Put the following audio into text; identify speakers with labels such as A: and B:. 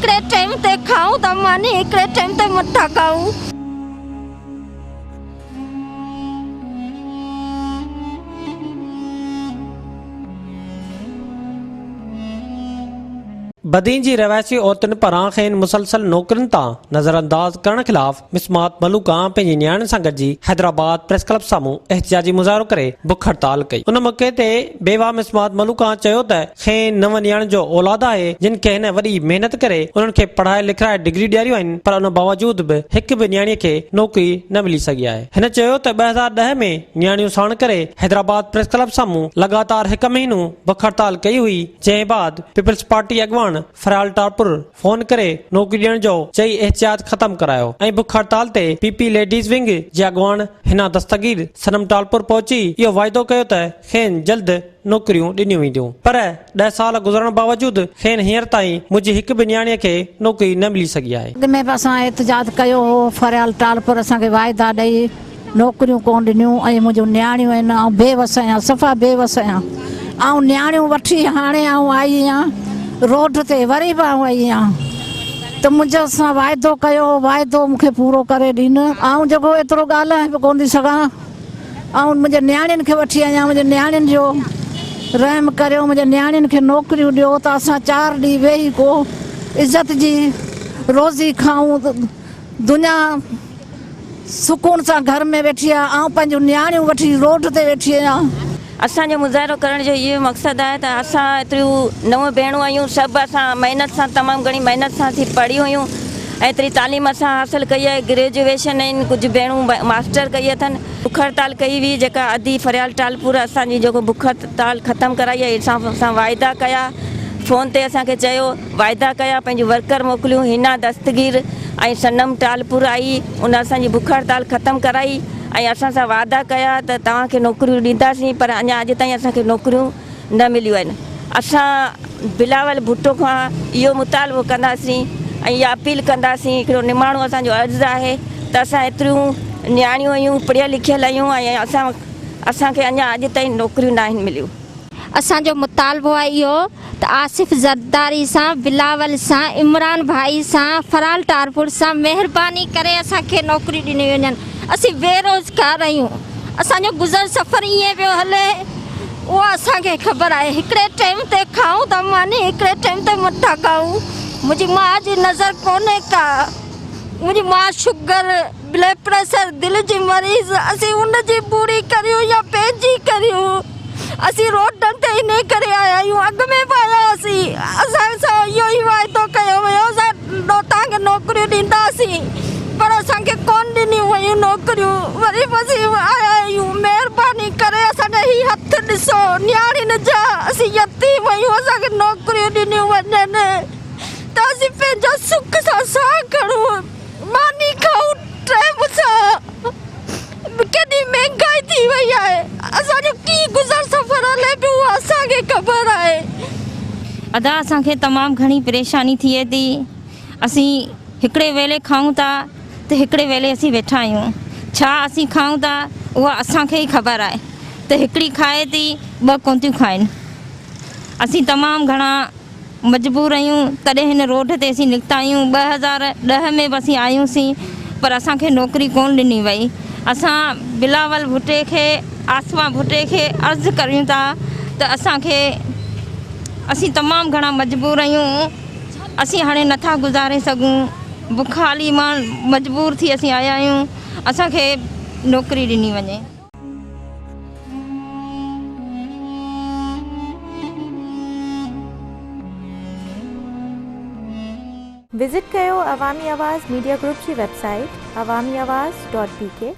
A: هڪڙي ٽيم تي کائون ٿا ماني هڪڙي ٽيم تي مٺا کائون.
B: بدين جي رهواسي عورتن پاران کين مسلسل نوڪرين تان نظرانداز ڪرڻ خلاف مسمات ملوڪان پنهنجي نياڻين سان گڏجي حيدرآباد پريس ڪلب سامهون احتجاجي مظاهرو ڪري بک هڙتال ڪئي ان موقعي تي بيواهه مسمات ملوڪان چيو ته کين نون نياڻين جو اولاد آهي، جن کي هن وڏي محنت ڪري انهن کي پڙهائي لکرائي ڊگريون ڏياريون آهن پر ان باوجود به هڪ به نياڻيء کي نوڪري نه ملي سگهي آهي. هن چيو ته 2010 ۾ نياڻيون ساڻ ڪري حيدرآباد پريس ڪلب سامهون لڳاتار هڪ مهينو بک هڙتال ڪئي هئي، جنهن بعد پيپلز پارٽي اڳواڻ فريال ٽالپر فون ڪري نوڪري ڏيڻ جو چئي احتجاج ختم ڪرايو ۽ بک هڙتال تي پي پي ليڊيز ونگ جي اڳواڻ حنا دستگير صنم ٽالپر پهچي اهو واعدو ڪيو ته کين جلد نوڪريون ڏنيون وينديون پر ڏهه سال گذرڻ باوجود کين هينئر تائين منهنجي هڪ به نياڻيء کي نوڪري نه ملي سگهي آهي.
C: اڳ ۾ به اسان احتجاج ڪيو هو، فريال ٽالپر اسان کي واعدا ڏئي نوڪريون ڪونه ڏنيون ۽ منهنجون نياڻيون آهن آئون بي وس آهيان صفا بي وس آهيان آئون نياڻيون وٺي هاڻي آئون آئي آهيان روڊ تي وري به آئون آئي آهيان ته منهنجو سان واعدو ڪيو هو واعدو مون کي پورو ڪري ڏين آئون جيڪو ايترو ڳالهائي به ڪونه ٿي سگهان. آئون منهنجي نياڻين کي وٺي آئي آهيان، منهنجي نياڻين جو رحم ڪريو، منهنجي نياڻين کي نوڪريون ڏيو ته اسان چار ڏينهن ويهي ڪو عزت جي روزي کائون، دنيا سڪون سان گهر ۾ ويٺي آهي، آئون پنهنجون نياڻيون وٺي روڊ تي ويٺي آهيان.
D: اسان جو مظاهرو ڪرڻ جو اهو مقصد آهي ته اسان ايتريون نو ڀيڻون آهيون سڀ اسان محنت سان تمام گهڻي محنت سان اسين پڙهيون هيون ۽ ايتري تعليم اسان حاصل ڪئي آهي گريجوئيشن آهن ڪجهه ڀيڻون ماسٽر ڪئي اٿن بک هڙتال ڪئي هئي جيڪا ادي فريال ٽالپور اسان جي جيڪو بک هڙتال ختم ڪرائي آهي اسان سان واعدا ڪيا فون تي اسان کي چيو واعدا ڪيا پنهنجون ورڪر موڪليون حنا دستگير ۽ صنم ٽالپور آئي ان اسان جي بک هڙتال ختم ڪرائي ۽ اسان سان وعدا ڪيا ته توهان کي نوڪريون ڏينداسين پر اڃا اڄ تائين اسان کي نوڪريون نه مليون آهن اسان بلاول ڀٽو کان اهو مطالبو ڪنداسين ۽ اها اپيل ڪنداسين هڪڙو نماڻو اسان جو عرض آهي ته اسان ايتريون نياڻيون آهيون پڙهيل لکيل آهيون ۽ اسان اسان کي اڃا اڄ تائين نوڪريون ناهن مليون.
A: اسان جو مطالبو آهي اهو ته آصف زرداري سان، بلاول سان، عمران ڀائي سان، فرحال ٽارپور سان مهرباني ڪري اسان کي نوڪريون ڏنيون وڃن. اسين بيروزگار آهيون. اسان جو گذر سفر ائين پيو هلي اها اسان کي خبر آهي. هڪڙي ٽيم تي کائون ٿا ماني هڪڙي ٽيم تي مٺا کائون. منهنجي ماء جي نظر ڪونهي ڪا. منهنجي ماء شگر، بلڊ پريشر، دل جي مريض، اسين ان جي پوري ڪريون يا پنهنجي ڪريون. اسين روڊن تي انهي ڪري آيا آهيون، اڳ ۾ به آيا هئاسين، اسان سان اهو ئي واعدو ڪيو ويو اسان توهان کي نوڪريون ڏينداسين پر اسان کي ڪونه ڏنيون ويون نوڪريون، وري به اسين آيا آهيون، مهرباني ڪري اسان جا هي هٿ ڏسو نياڻين جا، اسين يتيم آهيون، اسان کي نوڪريون ڏنيون وڃن ته اسين پنهنجا سک سان ساهه کڻون. ماني کائون ٽيم سان ڪيڏي مهنگائي ٿي وئي آهي اسان جو ڪيئن گذر سفر هلي پيو اها اسان کي خبر آهي.
D: ادا اسان کي تمام گهڻي پريشاني ٿئي ٿي اسين هڪڙي ويلي کائون ٿا ته هڪڙي ويلي اسين ويٺا آهيون ڇا اسين کائون ٿا اها اسان کي ئي خبر آهي ته هڪڙي کائي ٿي ٻه ڪونه ٿيون کائن اسين تمام گهڻا مجبور آهيون تڏهن هن روڊ تي اسين نڪتا آهيون 2010 ۾ به اسين آيون سين پر اسان کي نوڪري ڪون ڏني وئي اسان بلاول ڀٽي کي آصفه ڀٽي کي عرض ڪريون ٿا ته اسان کي اسين تمام گهڻا مجبور آهيون اسين هاڻي نٿا گذاري سگهون بکالي مان مجبور ٿي اسين آيا آهيون اسان کي نوڪري ڏني وڃي.
E: وزٽ ڪيو عوامي آواز ميڊيا گروپ جي web site Awami Awaz dot B K.